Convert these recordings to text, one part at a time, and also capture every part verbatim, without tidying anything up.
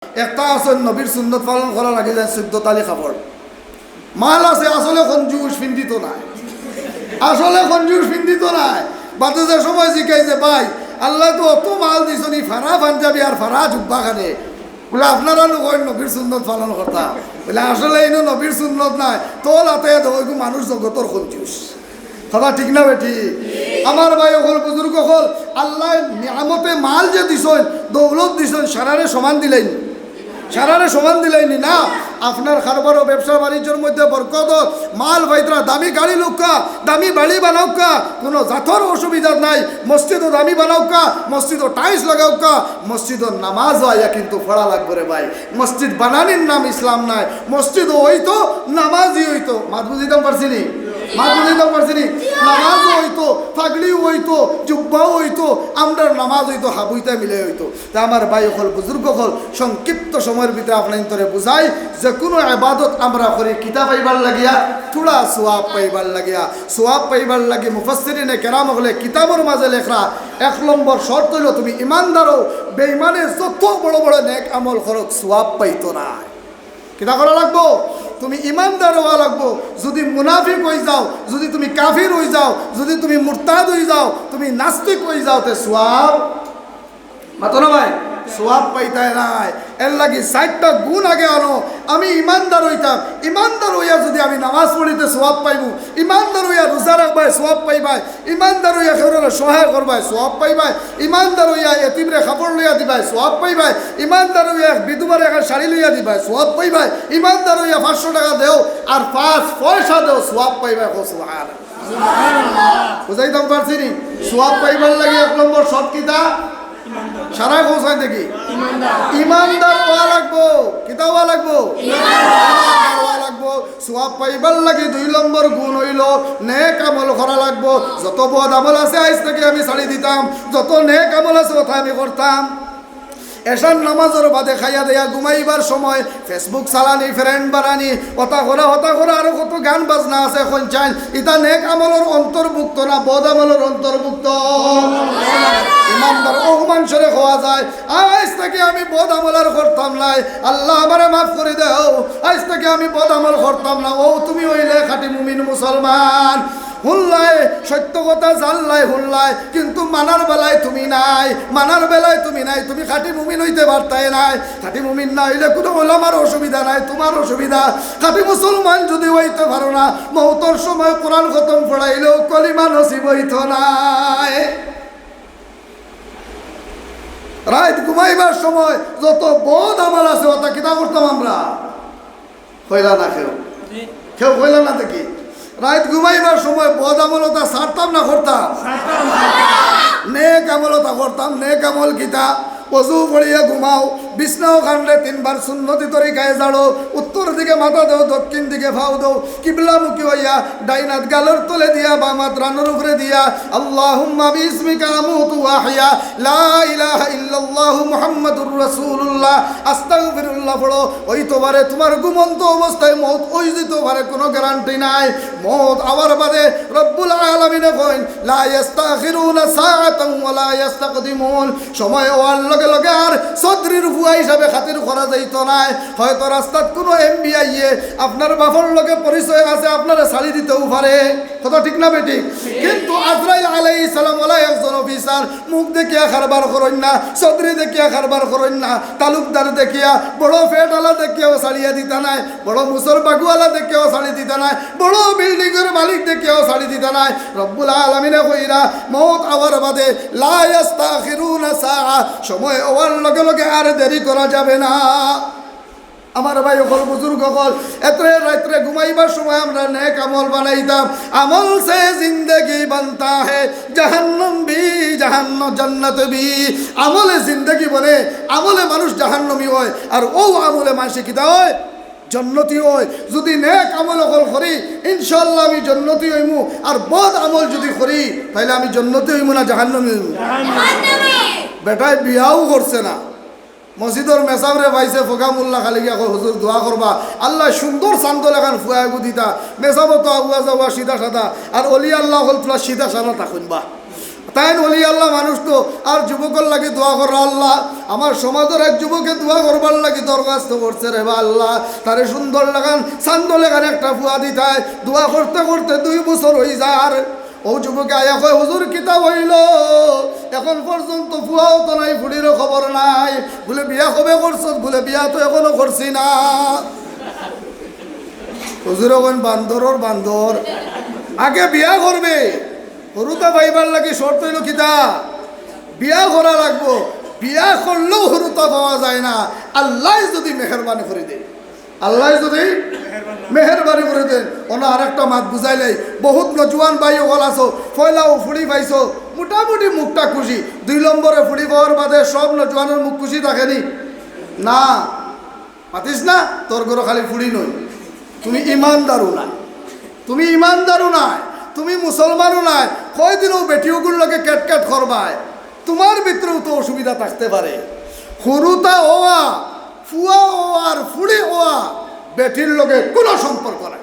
একটা আছে নবীর সুন্নত পালন করা লাগে যায় চোদ্দ তালি কাপড়। মাল আছে, আসলে কঞ্জুস, পিন্দিত নায়। আসলে কঞ্জুস, পিন্দিত নায়। বাদে যে সময় জিকাই যে, "ভাই, আল্লায় তো অত মাল দিছইন, ই ফাড়া পাঞ্জাবি আর ফাড়া জুব্বা খানে।" বুলে, "আপনারা নু কইন নবীর সুন্নত পালন করতা।" বুলে, "আসলে ইনো নবীর সুন্নত নায়, তো লাতে দেখো এগু মানুষ জগতর কঞ্জুস।" কথা ঠিক না বেঠিক? আমার ভাই অকল, বুজুর্গ অকল, আল্লায় নিয়ামতে মাল যে দিছইন, দৌলত দিছইন, সারারে সমান দিলাইন নি? সারারে সমান দিলাইন নি? না। আপনার কারবার ও ব্যবসা বাণিজ্যর মধ্যে বরকত অউক, মাল পাইতরা, দামি গাড়ি লউক্কা, দামি বাড়ি বানাউক্কা, কুনু জাতর অসুবিধা নাই। মসজিদও দামি বানাউক্কা, মসজিদও tiles লাগাউক্কা, মসজিদও নামাজও আইয়া কিন্তু পড়া লাগবো রে ভাই। মসজিদ বানানির নাম ইসলাম নায়, মসজিদও অইতো, নামাজি অইতো। মাত বুঝাইতাম পারছি নি? মাত বুঝাইতাম পারছি নি? নামাজও অইতো, পাগড়িও অইতো, জুব্বাও অইতো, আমরার নামাজ অইতো, হাবুইতা মিলে অইতো। তে আমার ভাই অকল, বুজুর্গ অকল, সংক্ষিপ্ত সময়র ভিতরে আপনাইন্তরে বুঝাই, যে কুনু ইবাদত আমরা করি কিতা পাইবার লাগিয়া? থুড়া সওয়াব পাইবার লাগিয়া। সওয়াব পাইবার লাগি মুফাসসিরিনে কেরাম অকলে কিতাবর মাঝে লেখরা, এক নম্বর শর্ত অইলো তুমি ইমানদার অও, বেইমানে যত বড় বড় নেক আমল করউক, সওয়াব পাইতো নায়। কিতা করা লাগবো? তুমি ইমানদার অওয়া লাগবো। যুদি মুনাফিক অইযাও, যুদি তুমি কাফির অইযাও, যুদি তুমি মুরতাদ অইযাও, তুমি নাস্তিক অইযাও, তে সওয়াব মাতো না ভাই, সওয়াব পাইতায় নায়। এরলাগি চাইরটা গুণ আগে আনো। আমি ইমানদার অইতাম, ইমানদার অইয়া যুদি আমি নামাজ পড়ি তে সওয়াব পাইমু, ইমানদার অইয়া রোজা রাখবায় সওয়াব পাইবায়, ইমানদার অইয়া কেউরে সহায় করবায় সওয়াব পাইবায়, ইমানদার অইয়া এতিমরে কাপড় লইয়া দিবায় সওয়াব পাইবায়, ইমানদার অইয়া এক বিধবারে এক শাড়ি লইয়া দিবায় সওয়াব পাইবায়, ইমানদার অইয়া পাঁচশো টেকা দেও আর পাঁচ পয়সা দেও, সওয়াব পাইবায়। কও সুবহানাল্লাহ। বুঝাইতাম পারছি নি? সওয়াব পাইবার লাগি এক নম্বর শর্ত কিতা? সারায় কও চাই দেখি। ইমানদার অওয়া লাগবো। কিতা অওয়া লাগবো? ইমানদার অওয়া লাগবো। সওয়াব পাইবার লাগি দুই নম্বর গুণ অইলো নেক আমল করা লাগবো। যত বদ আমল আছে আইজ থাকি আমি ছাড়ি দিতাম, যত নেক আমল আছে অতা আমি করতাম। এশার নামাজর বাদে খাইয়া দাইয়া ঘুমাইবার সময় Facebook চালানি, friend বানানি, অতা করা, হতা করা, আরো কত গান বাজনা আছে কইনচাইন, ইতা নেক আমলর অন্তর্ভুক্ত না বদ আমলর অন্তর্ভুক্ত? ইমানদার অউ মানষরে কওয়া যায়, আইজ থাকি আমি বদ আমল আর করতাম নায়, আল্লাহ আমারে মাফ করি দেও, আইজ থাকি আমি বদ আমল করতাম না। অউ তুমি অইলে খাঁটি মুমিন মুসলমান। হুনলায়, সত্য কথা জানলায়, হুনলায়, কিন্তু মানার বেলায় তুমি নাই, মানার বেলায় তুমি নাই, তুমি খাঁটি মুমিন অইতে পারতায় নায়। খাঁটি মুমিন না অইলে কুনু ওলামার অসুবিধা নাই, তুমার অসুবিধা। খাঁটি মুসলমান যুদি অইতে পারো না, মউতর সময় কোরআন খতম পড়াইলেও কলিমা নসিব অইতো নায়। রাইত ঘুমাইবার সময় যত বদ আমল আছে, অতা কিতা করতাম আমরা? কইলা না কেউ? কেউ কইলা না দেখি? রাইত ঘুমাইবার সময় বদ আমল অতা ছাড়তাম না করতাম? নেক আমল অতা করতাম। নেক আমল কিতা? অজু পড়িয়া ঘুমাও, বিছনা অখানরে তিনবার সুন্নতি তরিকায় ঝাড়ো, উত্তর দিকে মাথা দেও, দক্ষিণ দিকে পাও দেও, কিবলামুখী অইয়া, ডাইন আত গালর তলে দিয়া, বাম আত রানর উপরে দিয়া, আল্লাহুম্মা বিসমিকা আমুতু ওয়া আহইয়া, লা ইলাহা ইল্লাল্লাহু মুহাম্মাদুর রাসূলুল্লাহ, আস্তাগফিরুল্লাহ পড়ো। অইতো পারে তুমার ঘুমন্ত অবস্থায় মউত অইযিতো পারে, কুনু guarantee নাই। মউত আওয়ার বাদে রব্বুল আলামিনে কইন, লা ইয়াস্তাখিরুনা সাআতান ওয়া লা ইয়াস্তাকদিমুন। সময় অওয়ার লগে লগে আর চৌধুরীর ফুয়া হিসাবে খাতির করা যাইতো নায়। হয়তো রাস্তাত কুনু এমপি আইয়ে আপনার বাপর লগে পরিচয় আছে, আপনারে ছাড়ি দিতেও পারে। কথা ঠিক না বেঠিক? কিন্তু আজরাইল আলাইহিস সালাম অলা একজন অফিসার, মুখ দেখিয়া কারবার করইন না, চৌধুরী দেখিয়া কারবার করইন না, তালুকদার দেখিয়া, বড় ফ্ল্যাটআলা দেখিয়াও ছাড়িয়া দিতা নায়, বড় মুসর বাগুআলা দেখিয়াও ছাড়ি দিতা নায়, বড় বিল্ডিংর মালিক দেখিয়াও ছাড়ি দিতা নায়। রব্বুল আলামিনে কইরা, মউত আওয়ার বাদে, লা ইয়াস্তাখিরুনা সাআ, সময় অওয়ার লগে লগে আর দেরি করা যাবে না। আমার ভাই অকল, বুজুর্গ অকল, এতরে রাইতরে ঘুমাইবার সময় আমরা নেক আমল বানাইতাম। আমল সে জিন্দেগি বনতা হ্যায়, জাহান্নাম ভি, জাহান্ন-, জন্নত ভি। আমলে জিন্দেগি বনে, আমলে মানুষ জাহান্নামী অয়, আর অউ আমলে মানষে কিতা অয়? জন্নতি অয়। যুদি নেক আমল অকল করি, ইনশাআল্লাহ আমি জন্নতি অইমু, আর বদ আমল যুদি করি, তাইলে আমি জন্নতি অইমু না জাহান্নামী অইমু? বেটায় বিয়াও করছে না, মসজিদর মেসাবরে পাইছে, ফোকা মোল্লা, খালি গিয়া কয়, "হুজুর, দোয়া করবা, আল্লায় সুন্দর চান্দর লাখান ফুয়া এগু দিতা।" মেসাবও তো আউয়া যাওয়া সিধা সাদা, আর অলি আল্লাহ অকল থুড়া সিধা সাদা থাকইন বা। তাইন অলি আল্লাহ মানুষ তো, আর যুবকর লাগি দোয়া কররা আল্লাহ। আমার সমাজর এক যুবকে দোয়া করবার লাগি দরখাস্ত করছে রে বা আল্লাহ, তারে সুন্দর লাখান, চান্দর লাখান একটা ফুয়া দিতায়। দোয়া করতে করতে দুই বছর অই যার। অউ যুবকে আইয়া কয়, "হুজুর, কিতা অইলো? এখন পর্যন্ত ফুয়াও তো নাই, ফুড়িরও খবর নাই।" বুলে, "বিয়া কবে করছস?" বুলে, "বিয়া তো এখনো করছি না।" হুজুরে কইন, "বান্দরর বান্দর, আগে বিয়া করবে।" হুরুতা পাইবার লাগি শর্ত অইলো কিতা? বিয়া করা লাগবো। বিয়া করলেও হুরুতা পাওয়া যায় না, আল্লায় যুদি মেহেরবানি করি দেইন। আল্লায় যুদি মেহেরবানি করি দেইন। অনো আরেকটা মাত বুঝাইলাই, বহুত নজুয়ান ভাই অকল আছো, পয়লাউ ফুড়ি পাইছো, মোটামুটি মুখটা খুশি। দুই নম্বরে ফুড়ি পাওয়ার বাদে সব নজুয়ানর মুখ খুশি থাকে নি? না। মাতিস না, তোর ঘরো খালি ফুড়ি নই, তুমি ইমানদারও নায়, তুমি ইমানদারও নায়, তুমি মুসলমানও নায়। কয়দিন অউ বেটিগুর লগে কেটকেট করবায়, তুমার ভিতরেও তো অসুবিধা থাকতে পারে। হুরুতা অওয়া, ফুয়া অওয়া আর ফুড়ি অওয়া, বেটির লগে কুনু সম্পর্ক নাই।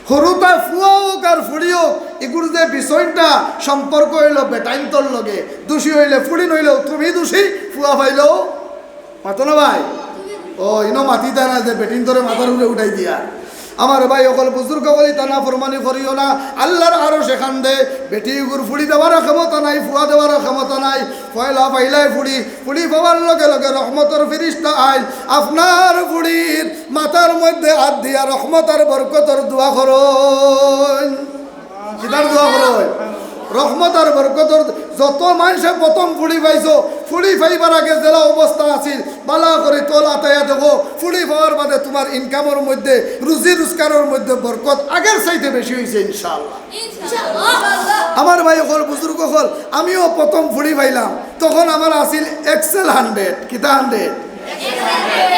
হুরুতা ফুয়া অউক আর ফুড়ি অউক, ইগুর যে বিষয়টা সম্পর্ক অইলো বেটাইন্তর লগে, দোষী অইলে ফুড়িন অইলেও তুমি দোষী, ফুয়া পাইলেও মাতো না ভাই? ও, ইনো মাতিতা না যে বেটিন্তরে মাথার উপরে উঠাই দিয়া। আমার ভাই অকল, বুজুর্গ অকল, ইতা নাফরমানি করিও না। আল্লার আরশ কান্দে, বেটিগুর ফুড়ি দেওয়ারও ক্ষমতা নাই, ফুয়া দেওয়ারও ক্ষমতা নাই। পয়লা পাইলায় ফুড়ি, ফুড়ি পাওয়ার লগে লগে রহমতর ফিরিস্তা আইল, আপনার ফুড়ির মাথার মধ্যে আত দিয়া রহমত আর বরকতর দোয়া করইন। কিতার দোয়া করইন? রহমত আর বরকতর। যত মানষে প্রথম ফুড়ি পাইছো, ফুড়ি পাইবার আগে যেলা অবস্থা আছিল, বালা করি তল আতাইয়া দেখো, ফুড়ি পাওয়ার বাদে তুমার ইনকামর মধ্যে, রুজি রোজগারর মধ্যে বরকত আগের চাইতে বেশি অইছে ইনশাআল্লাহ। আমার ভাই অকল, বুজুর্গ অকল, আমিও প্রথম ফুড়ি পাইলাম, তখন আমার আছিল এক্সেল হান্ড্রেড। কিতা হান্ড্রেড?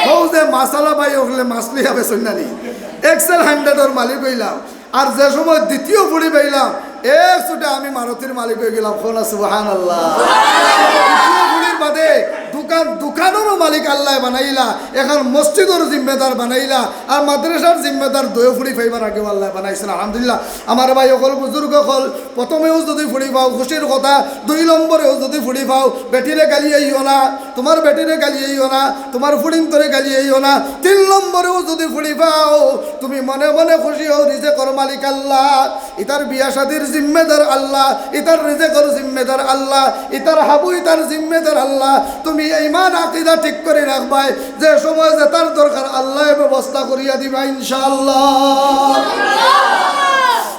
অউ যে মাছআলা ভাই অকলে মাছ লইয়া বেচইন না নি, এক্সেল হান্ড্রেডর মালিক অইলাম। আর যে সময় দ্বিতীয় ফুড়ি পাইলাম, এক ছুটে আমি মারুতির মালিক অইগেলাম। কও না সুবহানাল্লাহ। দ্বিতীয় ফুড়ির বাদে দোকান, দোকানরও মালিক আল্লায় বানাইলা, এখন মসজিদর জিম্মেদার বানাইলা, আর মাদ্রাসার জিম্মেদার দুইও ফুড়ি পাইবার আগেও আল্লায় বানাইছইন। আলহামদুলিল্লাহ। আমার ভাই অকল, বুজুর্গ অকল, প্রথমেউ যুদি ফুড়ি পাও, খুশির কথা। দুই নম্বরেও যুদি ফুড়ি পাও, বেটিরে গালি আইও না, তুমার বেটিরে গালি আইও না, তুমার ফুড়িন্তরে গালি আইও না। তিন নম্বরেও যুদি ফুড়ি পাও, তুমি মনে মনে খুশি অও, রিজেকর মালিক আল্লাহ, ইতার বিয়া শাদির জিম্মেদার আল্লাহ, ইতার রিজেকর জিম্মেদার আল্লাহ, ইতার হাবু ইতার জিম্মেদার আল্লাহ। তুমি ইমান আকিদা ঠিক করি রাখবায়, যে সময় যেতার দরকার আল্লায় ব্যবস্থা করিয়া দিবা ইনশাআল্লাহ।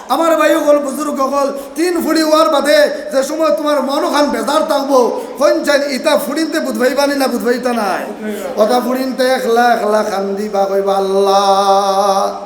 আমার ভাই অকল, বুজুর্গ অকল, তিন ফুড়ি অওয়ার বাদে যে সময় তুমার মনখান বেজার থাকবো, কইন চাইন ইতা ফুড়িন্তে বুঝবাইবা নি না বুঝবাইতা নায়? অতা ফুড়িন্তে একলা একলা কান্দিবা, কইবা, "আল্লাহ,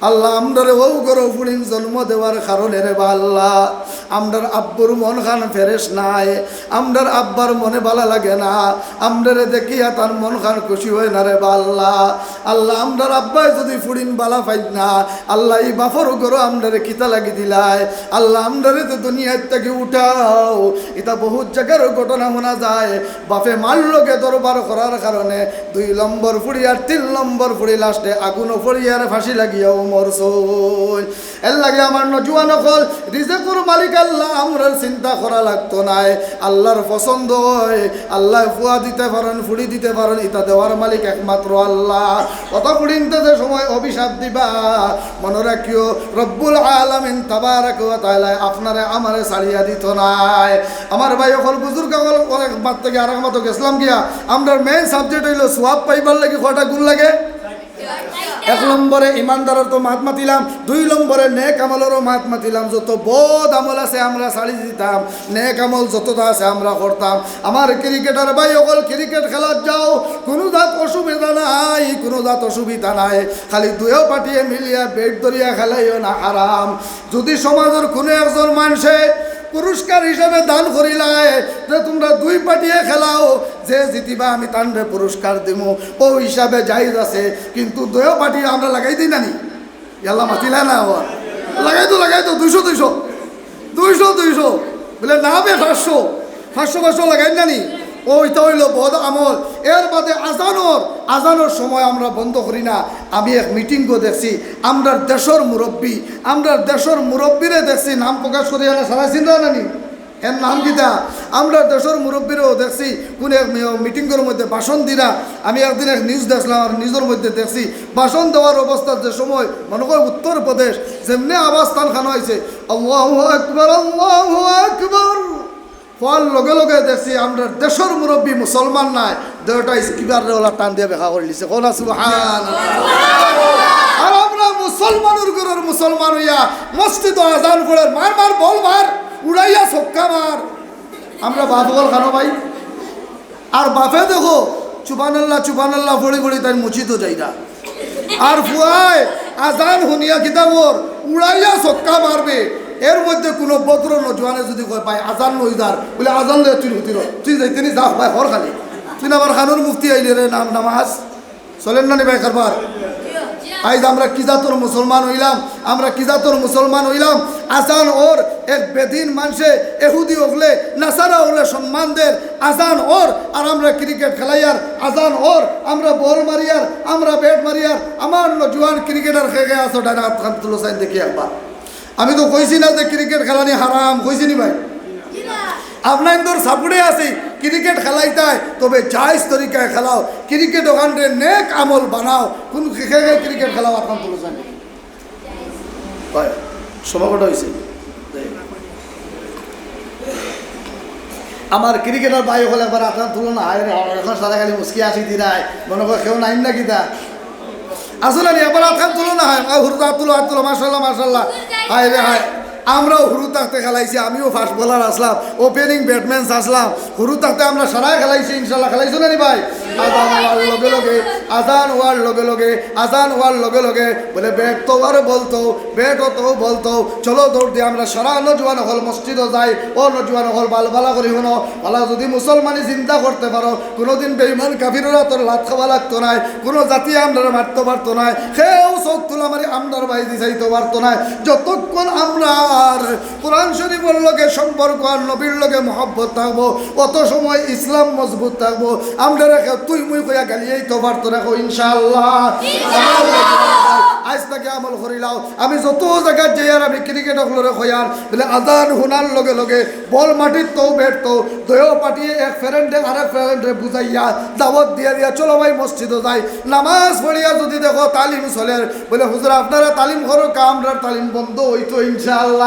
আল্লাহ, আমরারে অউ ঘরো ফুড়িন জন্ম দেওয়ার কারণে রে বা আল্লাহ, আমরার আব্বুর মনখান ফ্রেশ নায়, আমরার আব্বার মনে বালা লাগে না, আমরারে দেখিয়া তান মনখান খুশি অয় না রে বা আল্লাহ।" আল্লাহ, আমরার আব্বায় যুদি ফুড়িন বালা পাইন না, আল্লাহ, ই বাফর ঘরো আমরারে কিতা লাগি দিলায়? আল্লাহ, আমরারে তো দুনিয়ার থাকি উঠাও। ইতা বহুত জাগার ঘটনা হুনা যায়, বাফে মার লগে দরবার করার কারণে দুই নম্বর ফুড়ি আর তিন নম্বর ফুড়ি লাস্টে আগুনো পড়িয়া আর ফাঁসি লাগিয়াও মরছইন। এরলাগি আমার নজুয়ান অকল, রিজেকর মালিক আল্লাহ, আমরার চিন্তা করা লাগতো নায়। আল্লাহর পছন্দ অয়, আল্লায় ফুয়া দিতে পারইন, ফুড়ি দিতে পারইন, ইতা দেওয়ার মালিক একমাত্র আল্লাহ। অতা ফুড়িন্তে যে সময় অভিশাপ দিবা, মনো রাখিও, রব্বুল আলামিন তাবারাক ওয়া তাআলায় আপনারে আমারে ছাড়িয়া দিতো নায়। আমার ভাই অকল, বুজুর্গ অকল, অনেক মাত থাকি আরেক মাতো গেছলাম গিয়া। আমরার main subject অইলো সওয়াব পাইবার লাগি কয়টা গুণ লাগে? এক নম্বরে ইমানদারর তো মাত মাতিলাম, দুই নম্বরে নেক আমলরও মাত মাতিলাম। যত বদ আমল আছে আমরা ছাড়ি দিতাম, নেক আমল যততা আছে আমরা করতাম। আমার ক্রিকেটার ভাই অকল, ক্রিকেট খেলাত যাও, কুনু জাত অসুবিধা নাই, কুনু জাত অসুবিধা নাই। খালি দুইও পার্টিয়ে মিলিয়া ব্যাট ধরিয়া খেলাইও না, হারাম। যুদি সমাজর কুনু একজন মানষে পুরস্কার হিসাবে দান করিলায় যে তুমরা দুই পার্টিয়ে খেলাও, যে জিতিবা আমি তানরে পুরস্কার দিমু, অউ হিসাবে জায়েজ আছে। কিন্তু দুইও পার্টি আমরা লাগাই দেই না নি? ইয়াল্লা মাতিলা না আবার। লাগাই তো, লাগাই তো, দুইশো, দুইশো। দুইশো, দুইশো। বুলে, "না বে, পাঁচশো।" পাঁচশো, পাঁচশো লাগাই না নি? অউ ইতা অইলো বদ আমল। এর বাদে আজানর, আজানর সময় আমরা বন্ধ করি না। আমি এক মিটিংও দেখছি, আমরার দেশর মুরব্বি, আমরার দেশর মুরব্বিরে দেখছি, নাম প্রকাশ করিয়া না, সারা চিনরা না নি? এর নাম কিতা? আমরা দেশর মুরব্বীরেও দেখছি, কোন এক মি-, মিটিংর মধ্যে ভাষণ দিরা। আমি একদিন এক নিউজ দেখলাম, আর নিউজর মধ্যে দেখছি, ভাষণ দেওয়ার অবস্থাত যে সময় মনে হয় উত্তর প্রদেশ, যেমনে আওয়াজ তান খানো আইছে, "আল্লাহু আকবার, আল্লাহু আকবার।" হওয়ার লগে লগে দেখছি আমরা দেশর মুরব্বী মুসলমান নাই, দুইটা স্পিকাররে ওলা টান দিয়া বেকা করি দিছে। কও না সুবহান। আর আমরা মুসলমানর ঘরর মুসলমান হইয়া মসজিদো আজান পড়ের, মার মার বল মার, উড়াইয়া ছক্কা মার। আমরা বাপ অকল খানো ভাই। আর বাপে দেখো, "সুবহানাল্লাহ, সুবহানাল্লাহ" পড়ি পড়ি তাইন মসজিদো যাইরা। আর ফুয়ায় আজান হুনিয়া কিতা কর, উড়াইয়া ছক্কা মারবে। এর মধ্যে কোনো ভদ্র নজওয়ানে যদি কয়, "ভাই, আজান নই যার", বলে, "আজান লইয়া তুই হুতির, তুই যাইতে নি যা ভাই, হর খালি। তুই না আমার খানোর মুফতি আইলে রে, নাম নামাজ চলের না নি ভাই কারবার?" আইজ আমরা কি জাতর মুসলমান হইলাম, আমরা কি জাতর মুসলমান হইলাম? আজান অর এক বেদিন মানষে, এহুদি অকলে, নাসারা অকলে সম্মান দের, আজান অর, আর আমরা ক্রিকেট খেলাইয়ার, আজান অর, আমরা বল মারিয়ার, আমরা ব্যাট মারিয়ার। আমার নজওয়ান ক্রিকেটার কে কে আছো, ডাইন আত খান তুলো চাইন দেখি একবার। আমি তো কইছি না যে ক্রিকেট খেলানি হারাম, কইছি নি ভাই? আপনাইনতর সাপোর্টে আছি, ক্রিকেট খেলাইতায়, তবে জায়েজ তরিকায় খেলাও। ক্রিকেট অখানরে নেক আমল বানাও। কোন কে কে ক্রিকেট খেলাও, আত খান তুলো চাইন। হয়, সময় কটা হইছে? আমার ক্রিকেটার ভাই অকল একবার আত খান তুলো না, হায় রে, এখন সারা খালি মুস্কি আসি দিরায়, মনে করে কেউ নাই না কিতা? আসলে নি, একবার আত খান তুলো না, হায়, আর হুরুতা আত তুলো, আত তুলো, মাশাআল্লাহ, মাশাআল্লাহ। হায় রে হায়, আমরাও হুরু থাকতে খেলাইছি, আমিও ফাস্ট বোলার আসলাম, ওপেনিং ব্যাটসম্যান আসলাম, হুরু থাকতে আমরা সারায় খেলাইছি, ইনশাআল্লাহ খেলাইছো না নি ভাই? আজান হওয়ার লগে লগে, আজান হওয়ার লগে লগে, আজান হওয়ার লগে লগে বলে, "ব্যাট তো আর বলতো, ব্যাট তো বলতো, চলো দৌড় দিয়ে আমরা সারা নজওয়ান অকল মসজিদো যাই।" ও নজওয়ান অকল, বাল বালা করি হুনো, বালা যদি মুসলমানি চিন্তা করতে পারো, কোনোদিন বেইমান কাফিরর আতর লাত খাওয়া লাগতো নায়, কোনো জাতি আমরারে মারতে পারতো নায়, কেউ চোখ তুলা মারি আমরার বায়দি চাইতে পারতো নায়। যতক্ষণ আমরার কোরআন শরীফর লগে সম্পর্ক আর নবীর লগে মহব্বত থাকবো, অত সময় ইসলাম মজবুত থাকবো। আমরারে কেউ তুই মুই কইয়া গালিয়াইতে পারতো না, কও ইনশাআল্লাহ। আইজ থাকি আমল করিলাও। আমি যত জাগাত যাইয়ার আমি ক্রিকেট অকলরে কইয়ার, বলে আজান হুনার লগে লগে বল মাটিত তো ব্যাট তো, দুইও পার্টিয়ে এক ফ্রেন্ডে আরেক ফ্রেন্ডরে বুঝাইয়া দাওয়াত দিয়া দিয়া, "চলো ভাই মসজিদো যাই।" নামাজ পড়িয়া যদি দেখো তালিম চলের, বলে, "হুজুর, আপনারা তালিম করো, কা আমরার তালিম বন্ধ হইতো ইনশাআল্লাহ।"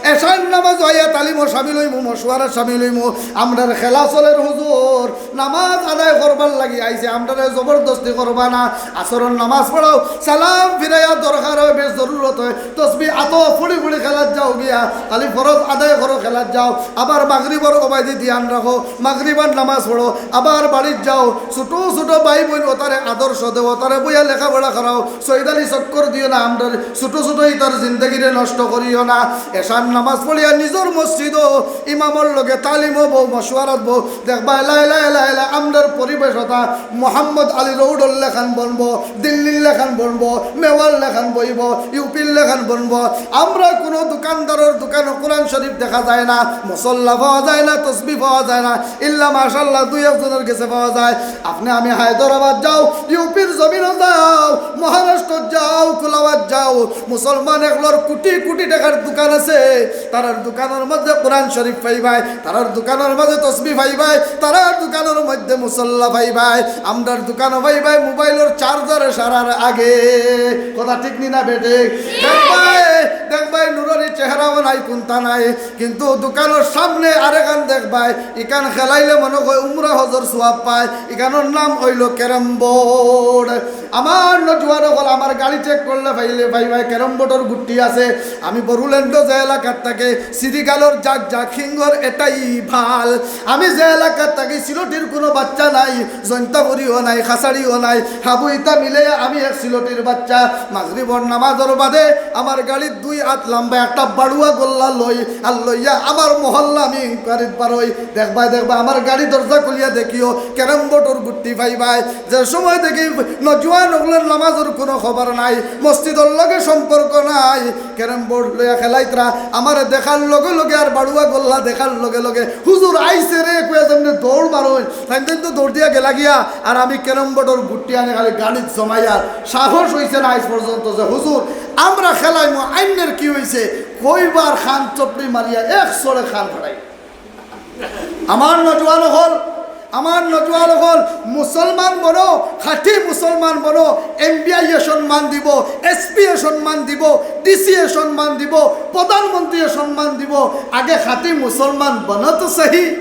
এশার নামাজ হইয়া তালিমও সামিল হইমু, মশওয়ারা সামিল হইমু, আমরার খেলা চলের হুজুর। নামাজ আদায় করবার লাগি আইছে, আমরারে জবরদস্তি করবা না। আসরর নামাজ পড়াও, সালাম ফিরাইয়া দরকার হয়, বেশ জরুরত হয়, তসবি আতো ফুড়ি ফুড়ি খেলাত যাও গিয়া, খালি ফরজ আদায় করো খেলাত যাও, আবার মাগরিবর অবায়দি ধ্যান রাখো, মাগরিবর নামাজ পড়ো, আবার বাড়িত যাও, ছোট ছোট ভাই বোন অতারে আদর্শ দেও, অতারে বইয়া লেখাপড়া করাও, সৈয়দ আলী চক্কর দিও না, আমরার ছোট ছোট ইতার জিন্দেগিরে নষ্ট করিও না। এশার নামাজ পড়িয়া নিজর মসজিদো ইমামর লগে তালিম হবো, মশওয়ারাত বো, দেখবায় লা ইলাহা ইল্লাল্লাহ, আমরার পরিবেশ অতা মোহাম্মদ আলী রোডর লেখান বনবো, দিল্লির লেখান বনবো, মেওয়ার লেখান বইবো, ইউপির লেখান বনবো। আমরা কোনো দোকানদারর দোকানো কোরআন শরীফ দেখা যায় না, মুসল্লা পাওয়া যায় না, তসবি পাওয়া যায় না, ইল্লা মাশাল্লাহ দুই একজনর গেছে পাওয়া যায়। আপনে আমি হায়দরাবাদ যাও, ইউপির জমিনো যাও, মহারাষ্ট্র যাও, কোলাবাদ যাও, মুসলমান অকলর কোটি কোটি টেকার দোকান আছে, তারার দোকানর মধ্যে কোরআন শরীফ পাইবায়, তারার দোকানর মধ্যে তসবি পাইবায়, তারার দোকানর মধ্যে মুসল্লা পাইবায়। আমরার দোকানো পাইবায় মোবাইলর চার্জারে সারার আগে। কথা ঠিক নি না বেঠিক? দেখবায়, দেখবায় নুরানি চেহারাও নাই, কুন্তা নাই, কিন্তু দোকানর সামনে আরেকখান দেখবায়, ইখান খেলাইলে মনো কয় উমরা হজর সওয়াব পায়, ইখানর নাম অইলো ক্যারাম বোর্ড। আমার নজওয়ান অকল আমার গাড়ি চেক করলে পাইলে পাইবায় ক্যারাম বোর্ডর গুটি আছে। আমি বড়ুল্যান্ডো যে এলাকাত থাকি, সিরিগালর জাক জাক, হিঙ্গর এটাই ভাল। আমি যে এলাকাত থাকি, সিলটির কোনো বাচ্চা নাই, জৈন্তাপুরিও নাই, খাসাড়িও নাই, হাবু ইতা মিলে আমি এক সিলটির বাচ্চা। মাগরিবর নামাজর বাদে আমার গাড়িত দুই আত লাম্বা একটা বাড়ুয়া গল্লা লই, আর লইয়া আমার মহল্লা আমি ইনকোয়ারিত বারই। দেখবায়, দেখবায়, আমার গাড়ি দরজা খুলিয়া দেখিও, ক্যারাম বোর্ডর গুটি পাইবায়। যে সময় দেখি নজওয়ান অকলর নামাজর কোনো খবর নাই, মসজিদর লগে সম্পর্ক নাই, ক্যারাম বোর্ড লইয়া খেলাইতরা, আমারে দেখার লগে লগে আর বাড়ুয়া গল্লা দেখার লগে লগে, "হুজুর আইছে রে" কইয়া যেমনে দৌড় মারইন, তাইন তাইন তো দৌড় দিয়া গেলা গিয়া, আর আমি ক্যারাম বোর্ডর গুটি আনি খালি গাড়িত জমাইয়ার। সাহস অইছে না আইজ পর্যন্ত যে, "হুজুর, আমরা খেলাইমু, আইনের কি অইছে?" কইবার খান চপড়ি মারিয়া এক চড়ে খান ফাড়াই। আমার নজওয়ান অকল, আমার নজওয়ান অকল, মুসলমান বনো, খাঁটি মুসলমান বনো। এমপিয়ে সম্মান দিব, এসপিয়ে সম্মান দিব, ডিসিয়ে সম্মান দিব, প্রধানমন্ত্রীয়ে সম্মান দিব। আগে খাঁটি মুসলমান বনো তো সহি।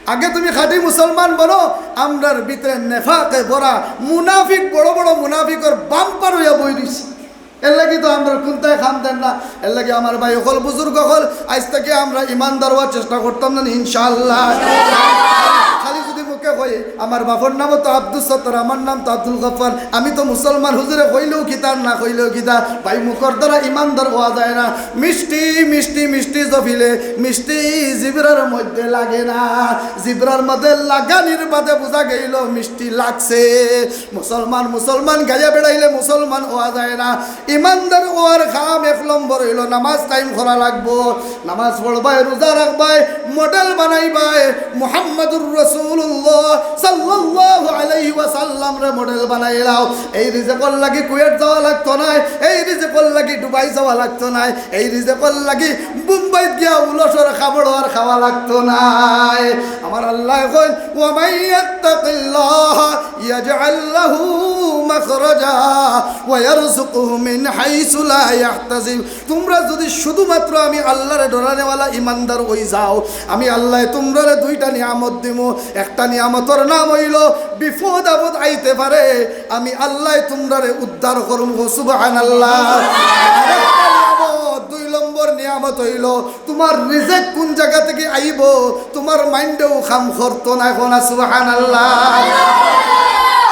আগে তুমি খাঁটি মুসলমান বনো। আমরার ভিতরে নেফাকে ভরা মুনাফিক, বড় বড় মুনাফিকর বাম্পার অইয়া বই রইছে। এর লাগি তো আমরার কুন্তায় কাম দের না। এর লাগি আমার ভাই অকল, বুজুর্গ অকল, আইজ থাকি আমরা ইমানদার অওয়ার চেষ্টা করতাম না নি, ইনশাআল্লাহ? খালি যদি মুখে কই, "আমার বাপর নামও তো আব্দুস সত্তার, আমার নাম তো আব্দুল গফফার, আমি তো মুসলমান, হুজুরে কইলেও কিতা আর না কইলেও কিতা।" ভাই, মুখর দ্বারা ইমানদার অওয়া যায় না। মিষ্টি, মিষ্টি, মিষ্টি জফিলে মিষ্টি জিব্রার মধ্যে লাগে না। জিব্রার মধ্যে লাগানির বাদে বুঝা গেল মিষ্টি লাগছে। মুসলমান, মুসলমান গাইয়া বেড়াইলে মুসলমান অওয়া যায় না। ইমানদার অওয়ার কাম এক নম্বর অইলো নামাজ কায়েম করা লাগবো। নামাজ পড়বায়, রোজা রাখবায়, মডেল বানাইবায়। মুহাম্মাদুর রাসূলুল্লাহ সাল্লাল্লাহু আলাইহি ওয়াসাল্লামরে মডেল বানাইলাও। এই রিজিকর লাগি কুয়েত যাওয়া লাগতো নায়, এই রিজিকর লাগি দুবাই যাওয়া লাগতো নায়, এই রিজিকর লাগি বোম্বাইত গিয়া উলসর খাবড় আর খাওয়া লাগতো নায়। আমার আল্লায় কইন, "ওয়া মান ইয়াত্তাকিল্লাহা ইয়াজআল লাহু মাখরাজা ওয়া ইয়ারযুকহু মিন হাইসু লা ইয়াহতাসিব।" তুমরা যুদি শুধুমাত্র আমি আল্লারে ডরানেওয়ালা ইমানদার অই যাও, আমি আল্লায় তুমরারে দুইটা নিয়ামত দিমু। একটা নিয়ামতর নাম অইলো, বিপদ আপদ আইতে পারে, আমি আল্লায় তুমরারে উদ্ধার করমু। সুবহানাল্লাহ। আরেকটা নিয়ামত, দুই নম্বর নিয়ামত অইলো, তুমার রিজিক কুন জাগা থাকি আইবো, তুমার মাইন্ডেও কাম করতো নায়। কও না সুবহানাল্লাহ।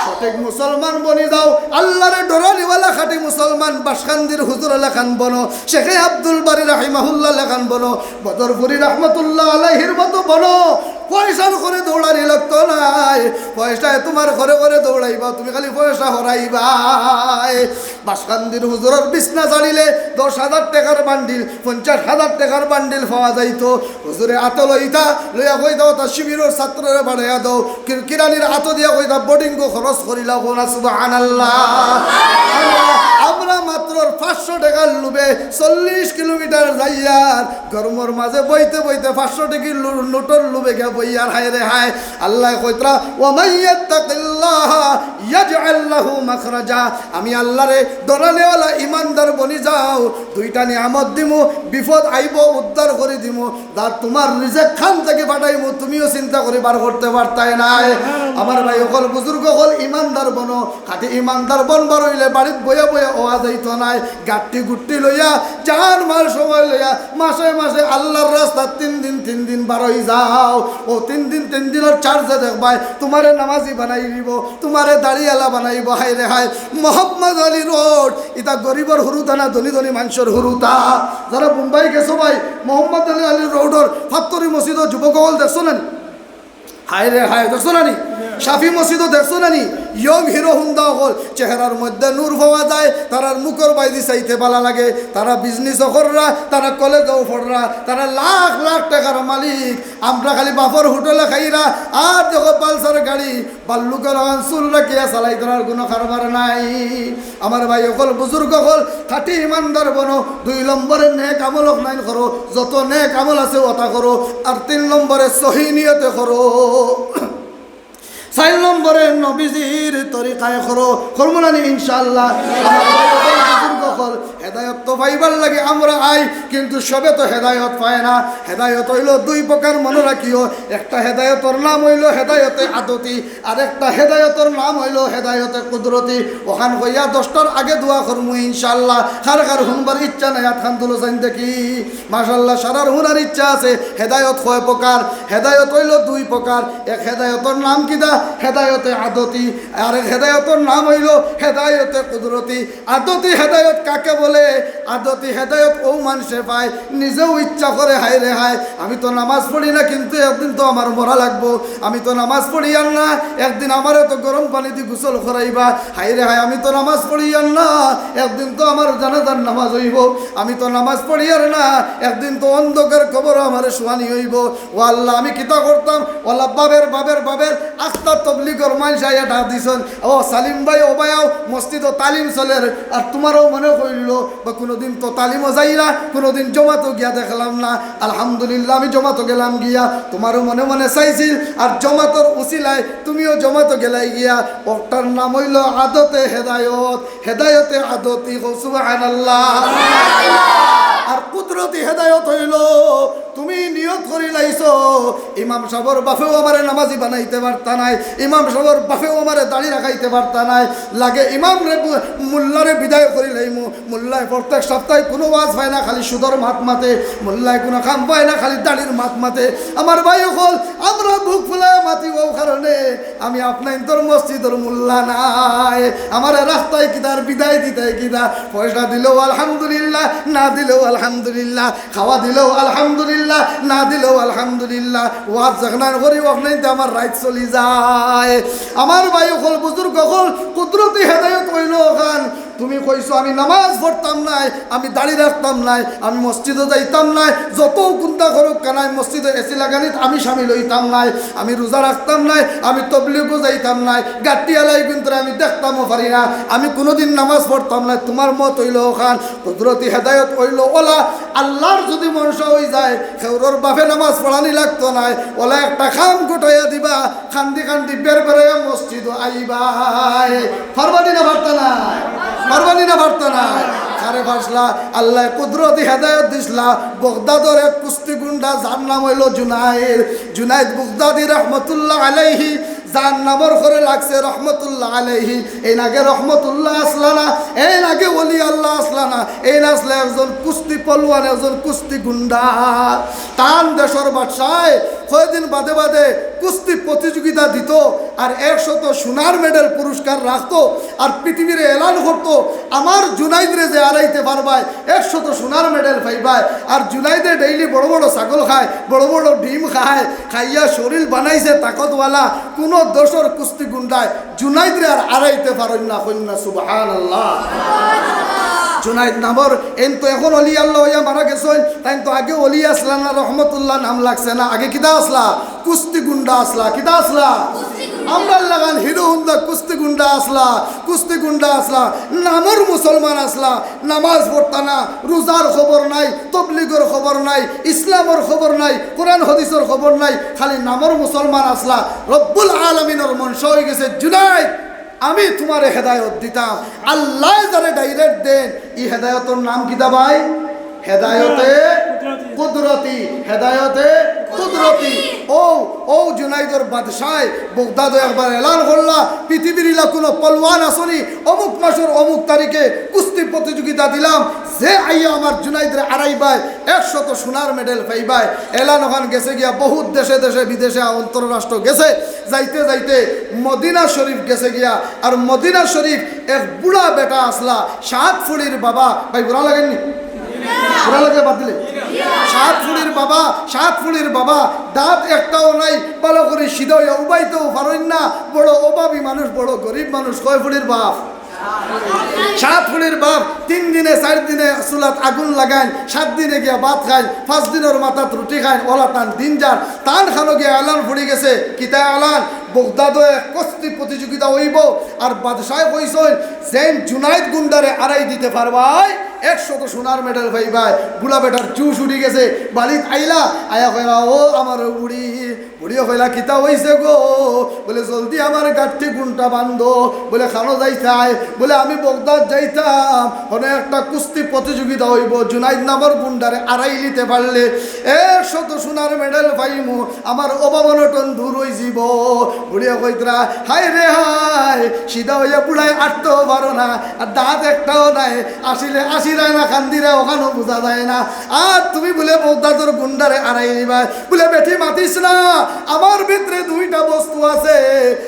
সঠিক মুসলমান বনি যাও, আল্লারে ডরানিওয়ালা খাঁটি মুসলমান, বাসকান্দির হুজুর লাখান বনো, শেখে আব্দুল বারী রাহিমাহুল্লাহ লাখান বনো, বদরপুরি রহমতুল্লাহ আলাইহির মতো বনো। পয়সার ঘরে দৌড়ানি লাগতো নায়, পয়সায় তুমার ঘরে ঘরে দৌড়াইবা, তুমি খালি পয়সা হরাইবায়। বাসকান্দির হুজুরর বিছনা ছাড়িলে দশ হাজার টেকার বান্ডিল, পঞ্চাশ হাজার টেকার বান্ডিল পাওয়া যাইতো। হুজুরে আতো লইতা, লইয়া কইতা, "ওটা শিবিরর ছাত্ররে বাড়াইয়া দাও।" কিরকিরানির আতো দিয়া কইতা, "বোর্ডিংগো খরচ করিলাও।" কও না সুবহানাল্লাহ। আমরা, আমরা মাত্র পাঁচশো টেকার লোভে চল্লিশ কিলোমিটার যাইয়ার গরমর মাঝে বইতে বইতে পাঁচশো টেকির লো-, নোটর লোভে গিয়া বইয়ার। হায় রে হায়, আল্লায় কইতরা, "ওয়া মান ইয়াত্তাকিল্লাহা ইয়াজআল লাহু মাখরাজা।" আমি আল্লারে ডরানেওয়ালা ইমানদার বনি যাও, দুইটা নিয়ামত দিমু, বিপদ আইবো, উদ্ধার করি দিমু। আর তুমার রিজিক খান থাকি পাঠাইমু, তুমিও চিন্তা করি বার করতে পারতায় নায়। আমার ভাই অকল, বুজুর্গ অকল, ইমানদার বনো। খাঁটি ইমানদার বনবার অইলে বাড়িত বইয়া বইয়া অওয়া যাইতো নায়। গাট্টি গুট্টি লইয়া, জান মাল সময় লইয়া, মাসে মাসে আল্লার রাস্তাত তিন দিন তিন দিন বারই যাও। অউ তিন দিন তিন দিনর চার্জে দেখবায়, তুমারে নামাজি বানাই দিবো, তুমারে দাড়িআলা বানাইবো। হায় রে হায়, মোহাম্মদ আলী রোড, ইটা গরিবর হুরুতা না ধনী ধনী মানষর হুরুতা? যারা বোম্বাই গেছো ভাই, মোহাম্মদ আলী, আলী রোডর ফাত্তরি মসজিদো যুবক অকল দেখছো না নি? হায় রে হায়, দেখছো না নি? শাফি মসজিদো দেখছো না নি? ইয়ং হিরো হুন্দা অকল, চেহারার মধ্যে নূর পাওয়া যায়, তারার মুখর বায়দি চাইতে ভালা লাগে, তারা বিজনেসও কররা, তারা কলেজও পড়রা, তারা লাখ লাখ টেকার মালিক। আমরা খালি বাপর হোটেলো খাইরা, আর দেখো পালসার গাড়ি, বাল্লুকর লাখান চুল রাখিয়া চালাইতরার কুনু কারবার নাই। আমার ভাই অকল, বুজুর্গ অকল, খাঁটি ইমানদার বনো। দুই নম্বরে নেক আমল অকলাইন করো, যত নেক আমল আছে অতা করো। আর তিন নম্বরে সহি নিয়তে করো। চাইর নম্বরে নবীজির তরিকায় করো। করমু না নি ইনশাআল্লাহ? আমার ভাই অকল, বুজুর্গ অকল, হেদায়ত তো পাইবার লাগি আমরা আই, কিন্তু সবে তো হেদায়ত পায় না। হেদায়ত অইলো দুই প্রকার, মনো রাখিও। একটা হেদায়তর নাম অইলো হেদায়তে আদতি, আরেকটা হেদায়তর নাম অইলো হেদায়তে কুদরতি। অখান কইয়া দশটার আগে দোয়া করমু ইনশাআল্লাহ। কার কার হুনবার ইচ্ছা নাই, আতখান তুলো চাইন দেখি। মাশাআল্লাহ, সারার হুনার ইচ্ছা আছে। হেদায়ত কয় প্রকার? হেদায়ত অইলো দুই প্রকার। এক হেদায়তর নাম কিতা? হেদায়তে আদতি। আরেক হেদায়তর নাম অইলো হেদায়তে কুদরতি। আদতি হেদায়ত কাকে বলে? আদতি হেদায়ত অউ মানষে পায়, নিজেউ ইচ্ছা করে, হায় রে হায়, আমি তো নামাজ পড়ি না, কিন্তু একদিন তো আমার মরা লাগবো। আমি তো নামাজ পড়িয়ার না, একদিন আমারে তো গরম পানিদি গোসল করাইবা। হায় রে হায়, আমি তো নামাজ পড়িয়ার না, একদিন তো আমার জানাজার নামাজ অইবো। আমি তো নামাজ পড়িয়ার না, একদিন তো অন্ধকার কবরো আমারে শুয়ানি অইবো। ও আল্লাহ, আমি কিতা করতাম? অলা বাবের, বাবের, বাবের আখতা তবলিগর মানষে আইয়া ডাক দিছইন, "ও সালিম ভাই, ও ভাই আও, মসজিদো তালিম চলের, আর তুমারও মনে কইলো বা কোনোদিন তো তালিমও যাই না, কোনোদিন জমাতো গিয়া দেখলাম না। আলহামদুলিল্লাহ, আমি জমাতো গেলাম গিয়া, তোমারও মনে মনে চাইছিল, আর জমাতর উসিলায় তুমিও জমাতো গেলাই গিয়া। ওটার নাম অইলো আদতে হেদায়ত, হেদায়তে আদতি। কও সুবহানাল্লাহ। আর কুদরতি হেদায়ত অইলো তুমি নিয়ত করি লাইছো, ইমাম সাবর বাফেও আমারে নামাজি বানাইতে পারতা নায়, ইমাম সাবর বাফেও আমারে দাড়ি রাখাইতে পারতা নায়, লাগে ইমাম রে বু-, মোল্লারে বিদায় করি লাইমু। মোল্লায় প্রত্যেক সপ্তাহে কোনো ওয়াজ পায় না, খালি সুদর মাত মাতে। মোল্লায় কোনো কাম পায় না, খালি দাড়ির মাত মাতে। আমার ভাই অকল, আমরা বুক ফুলায় মাতি অউ কারণে আমি আপনাইনতর মসজিদর মোল্লা নায়। আমারে রাখতায় কিতা, বিদায় দিতায় কিতা? পয়সা দিলেও আলহামদুলিল্লাহ, না দিলেও আলহামদুলিল্লাহ, খাওয়া দিলেও আলহামদুলিল্লাহ, না দিলেও আলহামদুলিল্লাহ। ওয়াজ যেখান করি, ওখানতে আমার রাইত চলি যায়। আমার ভাই অকল, বুজুর্গ অকল, কুদরতি হেদায়ত অইলো অখান। তুমি কইছো, "আমি নামাজ পড়তাম নায়, আমি দাড়ি রাখতাম নায়, আমি মসজিদো যাইতাম নায়, যত গুন্ডা করুক কানায়, মসজিদো এসি লাগানিত আমি শামিল অইতাম নায়, আমি রোজা রাখতাম নায়, আমি তবলিগো যাইতাম নায়, গাট্টি আলাই কিন্তু আমি দেখতামও পারি না, আমি কোনোদিন নামাজ পড়তাম নায়।" তোমার মত অইলো অখান। কুদরতি হেদায়ত অইলো অলা, আল্লার যুদি মনশা অই যায়, কেউরর বাফে নামাজ পড়ানি লাগতো নায়, অলা একটা কাম ঘটাইয়া দিবা, কান্দি কান্দি বের বেরাইয়া মসজিদো আইবায়। পারবানি না পারতা নায়? পারবানি না পারতা নায়? কারে পারছলা? আল্লায় কুদরতি হেদায়ত দিছলা। বগদাদর এক কুস্তি গুন্ডা, যার নাম অইলো জুনাইদ। জুনাইদ বগদাদি রহমতুল্লাহ আলাইহি, যার নামর ঘরে লাগছে রহমতুল্লাহ আলাইহি। এইন আগে রহমতুল্লাহ আছলা না, এইন আগে ওলি আল্লাহ আছলা না, এইন আছলা একজন কুস্তি পলওয়ান, একজন কুস্তি গুন্ডা। তান দেশর বাদশায় কয়দিন বাদে বাদে কুস্তি প্রতিযোগিতা দিতো, আর একশত সোনার মেডেল পুরস্কার রাখতো, আর পৃথিবীরে এলান করতো, "আমার জুনাইদরে যে আরাইতে পারবায়, একশত সোনার মেডেল পাইবায়।" আর জুনাইদে ডেইলি বড় বড় ছাগল খায়, বড় বড় ডিম খায়, খাইয়া শরীল বানাইছে তাকতওয়ালা, কোনো দেশর কুস্তি গুন্ডায় জুনাইদরে আর আরাইতে পারইন না, কইন না সুবহানাল্লাহ। জুনাইদ নামর এইন তো এখন অলি আল্লাহ অইয়া মারা গেছইন, তাইন তো আগে অলি আছলা না, রহমতুল্লাহ নাম লাগছে না, আগে কিতা আছলা? কুস্তি গুন্ডা আছলা। কিতা আছলা? আমরার লাখান হিরো হুন্দা কুস্তি গুন্ডা আছলা, কুস্তি গুন্ডা আছলা, নামর মুসলমান আছলা, নামাজ পড়তা না, রোজার খবর নাই, তবলিগর খবর নাই, ইসলামর খবর নাই, কোরআন হাদিসর খবর নাই, খালি নামর মুসলমান আছলা। রব্বুল আলামিনর মনশা অই গেছে, "জুনাইদ, আমি তুমারে হেদায়ত দিতাম।" আল্লায় যারে direct দেইন, ই হেদায়তর নাম কিতা ভাই? হেদায়তে কুদরতি, হেদায়তে কুদরতি। অউ, অউ জুনাইদর বাদশায় বগদাদো একবার এলান করলা, পৃথিবীর ইলা কুনু পলওয়ান আছনি, অমুক মাসর অমুক তারিখে কুস্তি প্রতিযোগিতা দিলাম, যে আইয়া আমার জুনাইদরে আরাইবায়, একশত সোনার মেডেল পাইবায়। এলান অখান গেছে গিয়া বহুত দেশে দেশে বিদেশে আন্তরাষ্ট্র গেছে। যাইতে যাইতে মদিনা শরীফ গেছে গিয়া, আর মদিনা শরীফ এক বুড়া বেটা আছলা, সাত ফুড়ির বাবা, ভাই বুড়া লাগেনি? বুড়া লাগে বাদ দিলে? সাত ফুড়ির বাবা, সাত ফুড়ির বাবা, দাঁত একটাও নাই, ভালা করি সিধা অইয়া উবাইতেও পারইন না, বড় অভাবী মানুষ, বড় গরিব মানুষ। কয় ফুড়ির বাপ? সাত ফুড়ির বাপ। তিন দিনে চাইর দিনে চুলাত আগুন লাগাইন, সাত দিনে গিয়া ভাত খাইন, পাঁচ দিনর মাথাত রুটি খাইন, অলা তান দিন যার। তান খানো গিয়া এলান পড়ি গেছে। কিতা এলান? বগদাদো এক কুস্তি প্রতিযোগিতা অইবো, আর বাদশায় কইছইন, "যেইন জুনাইদ গুন্ডারে আরাই দিতে পারবায়, একশত সোনার মেডেল পাইবায়।" বুড়া বেটার জুশ উঠি গেছে, বাড়িত আইলা, আইয়া কইলা, "ও আমার বুড়ি।" বুড়িয়ে কইলা, "কিতা অইছে গো?" বলে, "জলদি আমার গাঠি গুন্ডা বান্ধো।" বলে, "খানো যাইতায়?" বলে, "আমি বগদাদ যাইতাম, অনো একটা কুস্তি প্রতিযোগিতা অইবো, জুনাইদ নামর গুন্ডারে আরাই লিতে পারলে একশত সোনার মেডেল পাইমু, আমার অভাব অনটন দূর অইযিবো।" বুড়িয়ে কইতরা, "হায় রে হায়, সিধা অইয়া বুড়ায় আটতেও পারো না, আর দাঁত একটাও নাই, আসিলে আসিরায় না কান্দিরায়, অখানও বুঝা যায় না। আর তুমি বলে বগদাদর গুন্ডারে আরাই নিবায়।" বলে, "বেটি মাতিস না, আমার ভিতরে দুইটা বস্তু আছে।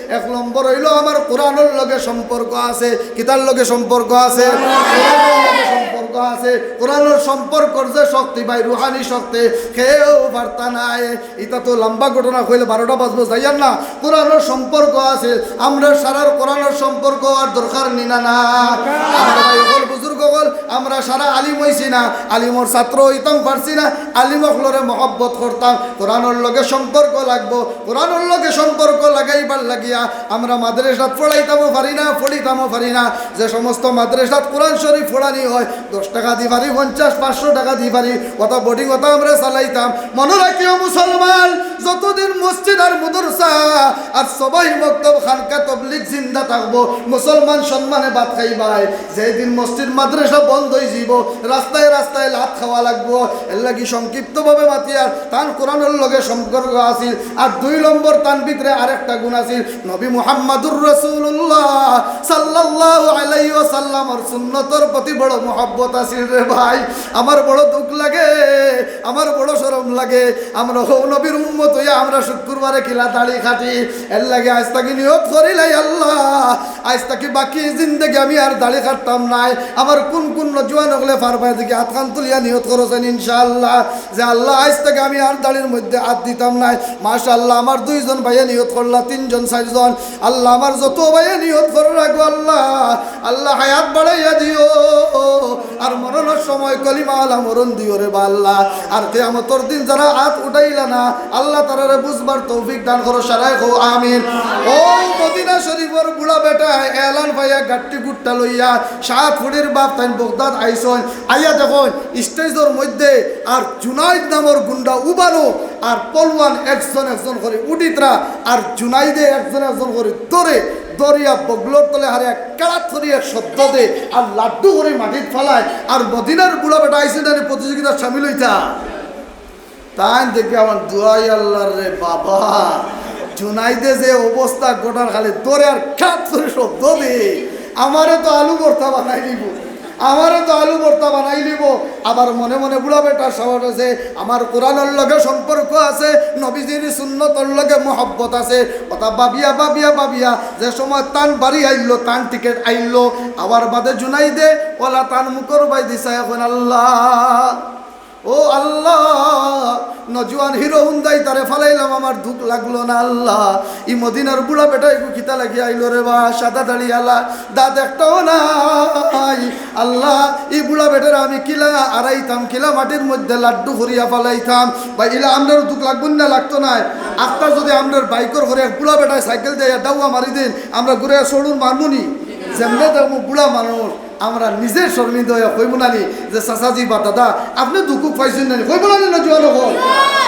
এক নম্বর অইলো আমার কোরআনর লগে সম্পর্ক আছে।" কিতার লগে সম্পর্ক আছে? কোরআনর লগে সম্পর্ক আছে। কোরআনর সম্পর্কর যে শক্তি ভাই, রুহানি শক্তি, কেউ পারতা নায়। ইতা তো লম্বা ঘটনা কইলে বারোটা বাজবো, যাইয়ার না। কোরআনর সম্পর্ক আছে, আমরা সারার কোরআনর সম্পর্ক আর দরকার নি না, না? আমার ভাই অকল, বুজুর্গ অকল, আমরা সারা আলিম অইছি না, আলিমর ছাত্র অইতাম পারছি না, আলিম অকলরে মহব্বত করতাম। কোরআনর লগে সম্পর্ক লাগবো, কোরআনর লগে সম্পর্ক লাগাইবার লাগিয়া আমরা মাদ্রাসাত পড়াইতামও পারি না, পড়িতামও পারি না। যে সমস্ত মাদ্রাসাত কোরআন শরীফ পড়ানি হয়, দশ টাকা দি পারি, পঞ্চাশ, পাঁচশো টাকা দি পারি, অতা বোর্ডিং অতা আমরা চালাইতাম। মনো রাখিও মুসলমান, যতদিন মসজিদ আর মাদ্রাসা আর সবাই মক্তব খানকা তবলিগ জিন্দা থাকবো, মুসলমান সম্মানে ভাত খাইবায়। যেদিন মসজিদ মাদ্রাসা বন্ধ অইযিবো, রাস্তায় রাস্তায় লাত খাওয়া লাগবো। এরলাগি সংক্ষিপ্তভাবে মাতিয়ার, তান কোরআনর লগে সম্পর্ক আছিল। আর দুই নম্বর, তান ভিতরে আরেকটা গুণ আছিল, নবী মুহাম্মাদুর রাসূলুল্লাহ সাল্লাল্লাহু আলাইহি ওয়াসাল্লামর সুন্নতর প্রতি বড় মহব্বত আছিল রে ভাই। আমার বড় দুঃখ লাগে, আমার বড় শরম লাগে। আমরা হউ নবীর উম্মত অইয়া আমরা শুক্রবারে কিলা দাড়ি কাটি। এরলাগি আইজ থাকি নিয়ত করিলাই, আল্লাহ, আইজ থাকি বাকি জিন্দেগি আমি আর দাড়ি কাটতাম নায়। আমার কুন কুন নওজোয়ান অকলে পারবায় দেখি আতখান তুলিয়া নিয়ত করছইন ইনশাআল্লাহ, যে আল্লাহ, আইজ থাকি আমি আর দাড়ির মধ্যে আত দিতাম নায়। মাশাআল্লাহ, আমার দুইজন ভাইয়ে নিয়ত করলা, তিনজন, চাইরজন। আল্লাহ, আমার যত ভাইয়ে নিয়ত কররা গো আল্লাহ, আল্লাহ, হায়াত বাড়াইয়া দিও। আর মরণর সময় কলিমাওয়ালা মরণ দিও রে বা আল্লাহ। আর কিয়ামতর দিন যারা আত উঠাইলা না, আল্লাহ, তারারে বুঝবার তৌফিক দান করো, সারায় কও আমিন। ও মদিনা শরীফর বুড়া বেটায় এলান পাইয়া গাট্টি গুট্টা লইয়া সাত ফুড়ির বাপ তাইন বগদাদ আইছইন। আইয়া দেখইন স্টেজর মধ্যে আর জুনাইদ নামর গুন্ডা উবানো আর পলওয়ান একজন একজন করি উঠিতরা, আর জুনাইদে একজন একজন করি ধরে, ধরিয়া বগলর তলে হারে এক কেড়াত করি এক শব্দ দে, আর লাড্ডু করি মাটিত ফালায়। আর মদিনার বুড়া বেটা আইছে না নি প্রতিযোগিতাত সামিল অইতা। তাইন দেখি আমার দুয়াই আল্লাহর রে বাবা, জুনাইদে যে অবস্থা গোটার খালি ধরে আর কেড়াত করি শব্দ দে, আমারে তো আলু ভর্তা বানাই দিবো। আমারে তো আলু ভর্তা বানাই লিবো। আবার মনে মনে বুড়া বেটার সাহস আছে, আমার কোরআনর লগে সম্পর্ক আছে, নবীজির সুন্নতর লগে মহব্বত আছে। অতা ভাবিয়া, ভাবিয়া, ভাবিয়া, যে সময় তান বাড়ি আইলো, তান টিকিট আইলো, আবার বাদে জুনাইদে অলা তান মুখর বায়দি চাইয়া কইন, আল্লাহ, ও আল্লাহ, নওজোয়ান হিরো হুন্দায় তারে ফালাইলাম, আমার দুখ লাগলো না আল্লাহ। ই মদিনার বুড়া বেটা এগু কিতা লাগি আইলো রে বা, সাদা দাড়ি আলা, দাঁত একটাও নাই। আল্লাহ, ই বুড়া বেটারে আমি কিলা আড়াইতাম, কিলা মাটির মধ্যে লাড্ডু করিয়া ফালাইতাম। বা ইলা আমরারও দুখ লাগবো না, লাগতো নায়? আখতা যদি আমরার বাইকর ঘরে এক বুড়া বেটায় সাইকেল দিয়া ডাউয়া মারি দেইন, আমরা ঘুরে সরুর মারমুনি, যেমনে দেখমু বুড়া মানুষ। আমরা নিজে শরমিন্দা অইয়া কইমু না নি যে, "চাচাজি বা দাদা, আপনে দুখ পাইছইন না নি?" কইমু না নি, নওজোয়ান অকল?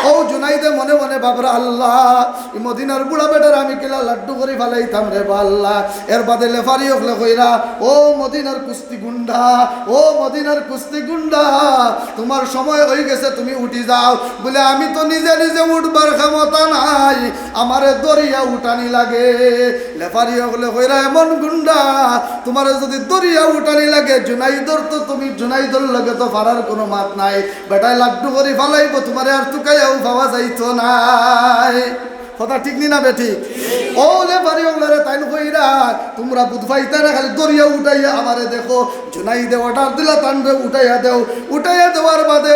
ও জুনাইদে মনে মনে ভাবরা, "আল্লাহ, ই মদিনার বুড়া বেটারে আমি কিলা লাড্ডু করি ফালাইতাম রে বা আল্লাহ।" এর বাদে লেফারি অকলে কইরা, "ও মদিনার কুস্তি গুন্ডা, ও মদিনার কুস্তি গুন্ডা, তুমার সময় অইগেছে, তুমি উঠি যাও।" বলে, "আমি তো নিজে নিজে উঠবার ক্ষমতা নাই, আমারে ধরিয়া উঠানি লাগে।" লেফারি অকলে কইরা, "এমন গুন্ডা, তুমারে যদি ধরিয়া উঠানি লাগে, জুনাইদর তো তুমি, জুনাইদর লগে তো পারার কুনু মাত নাই। বেটায় লাড্ডু করি ফালাইবো, তুমারে আর তুকাইয়াও পাওয়া যাইতো নায়।" কথা ঠিক নি না বেঠিক? ও লেফারি অকলরে তাইন কইরা, "তুমরা বুঝ পাইতায় না, খালি ধরিয়া উঠাইয়া আমারে দেখো।" জুনাইদে অর্ডার দিলা, "তানরে উঠাইয়া দেও।" উঠাইয়া দেওয়ার বাদে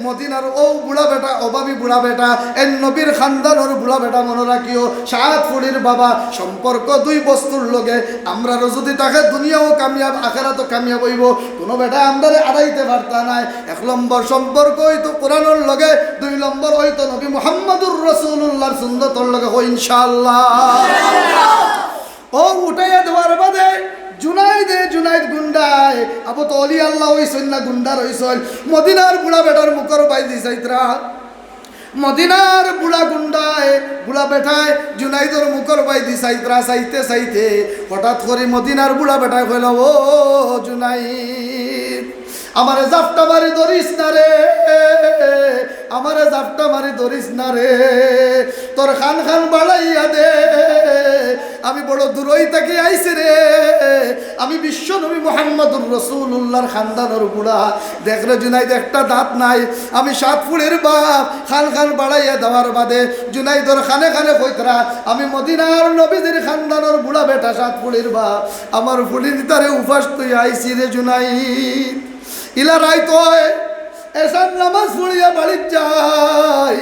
মদিনার অউ বুড়া বেটা, অভাবী বুড়া বেটা, এ নবীর খানদানর বুড়া বেটা, মনো রাখিও, সাত ফুড়ির বাবা, সম্পর্ক দুই বস্তুর লগে। আমরারও যদি থাকে, দুনিয়াও কামিয়াব, আখেরাতও কামিয়াব অইবো। কুনু বেটায় আমরারে আড়াইতে পারতা নায়। এক নম্বর সম্পর্ক অইতো কোরআনর লগে, দুই নম্বর অইতো নবী মুহাম্মাদুর রাসূলুল্লাহর সুন্নতর লগে। কও ইনশাআল্লাহ। অউ উঠাইয়া দেওয়ার বাদে জুনাইদে, জুনাইদ গুন্ডায়, আবু তো অলি আল্লাহ অইছইন না, গুন্ডা রইছইন। মদিনার বুড়া বেটার মুখর বায়দি চাইতরা। মদিনার বুড়া গুন্ডায়, বুড়া বেটায় জুনাইদর মুখর বায়দি চাইতরা, চাইতে চাইতে হঠাৎ করি মদিনার বুড়া বেটায় কইলা, "ও জুনাইদ, আমারে জাপটা মারি ধরিস না রে, আমারে জাপটা মারি ধরিস না রে, তোর খান খান বাড়াইয়া দে, আমি বড় দূরই থাকি আইছি রে, আমি বিশ্বনবী মুহাম্মাদুর রাসূলুল্লাহর খানদানর বুড়া, দেখ রে জুনাইদ, একটা দাঁত নাই, আমি সাত ফুড়ির বাপ।" খান খান বাড়াইয়া দেওয়ার বাদে জুনাইদর খানে খানে কইতরা, "আমি মদিনার নবীজির খানদানর বুড়া বেটা, সাত ফুড়ির বাপ, আমার ফুড়ির তারে উপাস তুই আইছি রে জুনাইদ।" ইলা রাইত অয়, এশার নামাজ পড়িয়া বাড়িত যাই।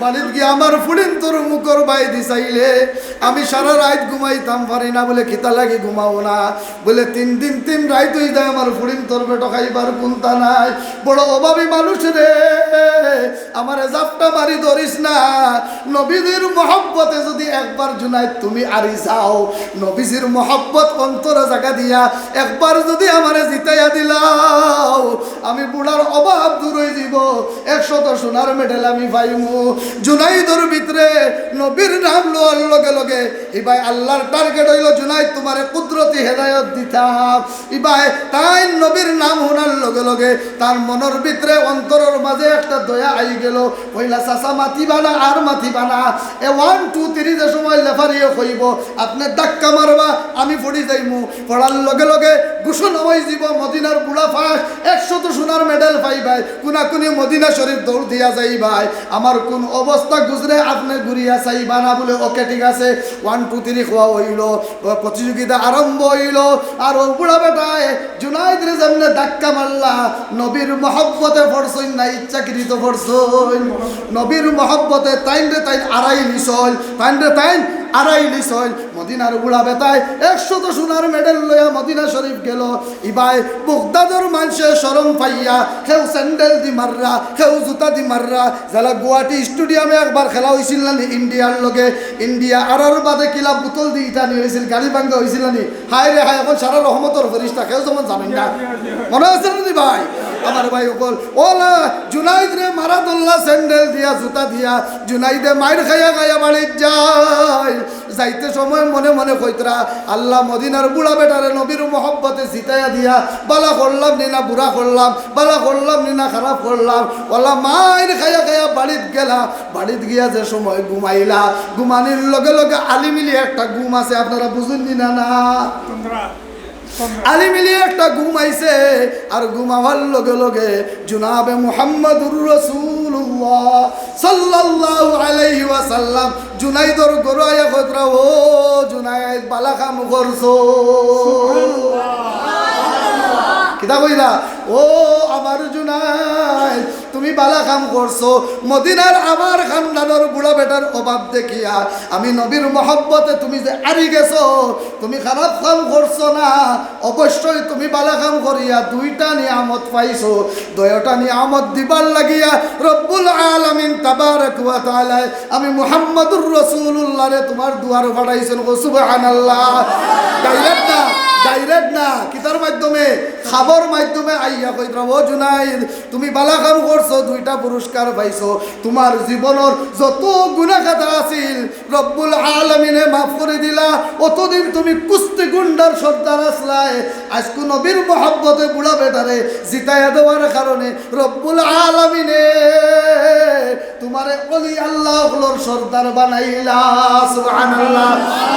বাড়িত গিয়া আমার ফুড়িন্তর মুখর বায়দি চাইলে আমি সারা রাইত ঘুমাইতাম পারি না। বুলে, "কিতা লাগি ঘুমাও না?" বুলে, "তিন দিন তিন রাইত অই যায় আমার ফুড়িন্তর পেটো খাইবার কুন্তা নাই। বড় অভাবী মানুষ রে, আমারে জাপটা মারি ধরিস না।" নবীজির মহব্বতে যুদি একবার জুনাইদ তুমি আরি যাও, নবীজির মহব্বত অন্তরে জাগা দিয়া একবার যুদি আমারে জিতাইয়া দিলাও, আমি বুড়ার অভাব দূর অই যিবো, একশত সোনার মেডেল আমি পাইমু। জুনাইদর ভিতরে নবীর নাম লওয়ার লগে লগে ইবায় আল্লার টার্গেট অইলো, "জুনাইদ, তুমারে কুদরতি হেদায়ত দিতাম।" ইবায় তাইন নবীর নাম হুনার লগে লগে তার মনর ভিতরে, অন্তরর মাঝে একটা দয়া আই গেলো। কইলা, "চাচা, মাতিবা না, আর মাতিবা না।" এ ওয়ান টু থ্রি যে সময় লেফারিয়ে কইবো, আপনে ধাক্কা মারবা, আমি পড়ি যাইমু। পড়ার লগে লগে ঘোষণা অই যিবো, মদিনার বুড়া ফার্স্ট, একশত সোনার মেডেল পাইবায়, কুনাকুনি মদিনা শরীফ দৌড় দিয়া যাইবায়। আমার কুন অবস্থা গুজরে আপনে ঘুরিয়া চাইবা না। বুলে, "ওকে, ঠিক আছে।" ওয়ান টু থ্রি কওয়া অইলো, প্রতিযোগিতা আরম্ভ অইলো। আর অউ বুড়া বেটায় জুনাইদরে যেমনে ধাক্কা মারলা, নবীর মহব্বতে পড়ছইন না ইচ্ছাকৃত পড়ছইন? নবীর মহব্বতে তাইনরে তাইন আড়াই লিছইন, তাইনরে তাইন আড়াই লিছইন। মদিনার বুড়া বেটায় একশত সোনার মেডেল লইয়া মদিনা শরীফ গেলো। ইবায় বগদাদর মানষে শরম পাইয়া কেউ স্যান্ডেল দি মাররা, কেউ জুতা দি মাররা। যেলা গুয়াহাটি স্টেডিয়ামে একবার খেলা অইছিল না নি ইন্ডিয়ার লগে, ইন্ডিয়া আরার বাদে কিলা বুতল দি ইটা নি অইছিল, গাড়ি ভাঙ্গা অইছিল না নি? হায় রে হায়, অখন সারা রহমতর ফিরিস্তা, কেউ যেমন জানইন না। মনো আছে না নি ভাই? আমার ভাই অকল, অলা জুনাইদরে মারা ধরলা স্যান্ডেল দিয়া, জুতা দিয়া, জুনাইদে মাইর খাইয়া খাইয়া বাড়িত যায়। যাইতে সময় মনে মনে কইতরা, "আল্লা, মদিনার বুড়া বেটারে নবীর মহব্বতে জিতাইয়া দিয়া বালা করলাম নি না বুরা করলাম, বালা করলাম নি না খারাপ করলাম।" অলা মাইর খাইয়া খাইয়া বাড়িত গেলা, বাড়িত গিয়া যে সময় ঘুমাইলা, ঘুমানির লগে লগে আলিমিলি একটা ঘুম আছে, আপনারা বুঝইন নি না? না, আলিমিলি একটা ঘুম আইছে, আর ঘুমাবার লগে লগে জুনাবে মুহাম্মাদুর রাসূলুল্লাহ সাল্লাল্লাহু আলাইহি ওয়াসাল্লাম জুনাইদর ঘরো আইয়া কইতরা, "ও জুনাইদ, বালা কাম করছো।" কিতা কইলা? "ও আমার জুনাইদ, তুমি বালা কাম করছো।" মদিনার আমার খানদানর বুড়া বেটার অভাব দেখিয়া আমি নবীর মহব্বতে তুমি যে আরি গেছো, তুমি খারাপ কাম করছো না, অবশ্যই তুমি বালা কাম করিয়া দুইটা নিয়ামত পাইছো। দুইটা নিয়ামত দিবার লাগিয়া রব্বুল আলামিন তাবারাক ওয়া তাআলায় আমি মুহাম্মাদুর রাসূলুল্লাহরে তুমার দুয়ারো পাঠাইছইন। কও সুবহানাল্লাহ। ডাইরেক্ট না, ডাইরেক্ট না, কিতার মাধ্যমে? খাবর মাধ্যমে আইয়া কইতরা, "ও জুনাইদ, তুমি বালা কাম করছো, দুইটা পুরস্কার পাইছো, তুমার জীবনর যত গুনাহ খাতা আছিল, রব্বুল আলামিনে মাফ করি দিলা। অতদিন তুমি কুস্তি গুন্ডার সর্দার আছলায়, আইজকু নবীর মহব্বতে বুড়া বেটারে জিতাইয়া দেওয়ার কারণে রব্বুল আলামিনে তুমারে অলি আল্লাহ অকলর সর্দার বানাইলা।" সুবহানাল্লাহ।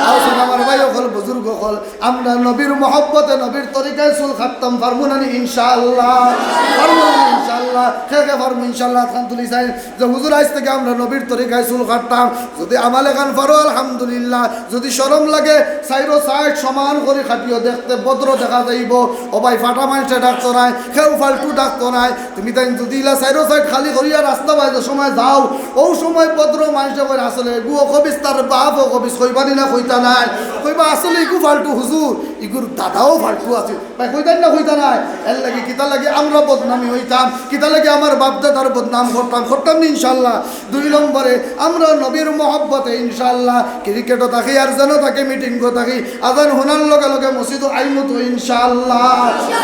আও শুন আমার ভাই অকল, বুজুর্গ অকল, আমরা নবীর মহব্বতে নবীর তরিকায় চুল কাটতাম, পারমু না নি ইনশাআল্লাহ? পারমু না নি ইনশাআল্লাহ? কে কে পারমু ইনশাআল্লাহ? হাত তুলি চাই যে, "হুজুর, আইজ থাকি আমরা নবীর তরিকায় চুল কাটতাম।" যুদি আমালে খান পারো, আলহামদুলিল্লাহ। যুদি শরম লাগে, চাইরো সাইড সমান করি কাটিও, দেখতে ভদ্র দেখা যাইবো। ও ভাই, ফাটা মানষে ডাকতো নায়, কেউ ফালতু ডাকতো নায়। তুমি তাইন যুদি ইলা চাইরো সাইড খালি করিয়া রাস্তা বাইজে সময় যাও, অউ সময় ভদ্র মানষে কইন, "আসলে এগু অখবিস, তার বাপ অখবিস", কইবা নি না কইতা নায়? কইবা, "আসলে ইগু ফালতু হুজুর, ইগুর দাদাও ফালতু আছিল।" ভাই, কইতা নি না কইতা নায়? এর লাগি, কিতা লাগি আমরা বদনামি অইতাম, কিতা লাগি আমার বাপ দাদার বদনাম করতাম, করতাম নি ইনশাআল্লাহ। দুই নম্বরে, আমরা নবীর মহব্বতে ইনশাআল্লাহ ক্রিকেটো থাকি আর যেন থাকি, মিটিংও থাকি, আজান হুনার লগে লগে মসজিদো আইমু তো ইনশাআল্লাহ,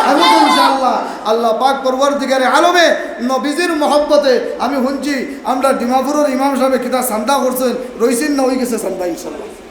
আইমু তো ইনশাআল্লাহ। আল্লাহ পাক পরওয়ারদিগারে আলমে নবীজির মহব্বতে আমি হুনছি, আমরা ডিমাপুরর ইমাম সাবে কিতা চান্দা করছইন, রইছইন না অই গেছে চান্দা ইনশাআল্লাহ?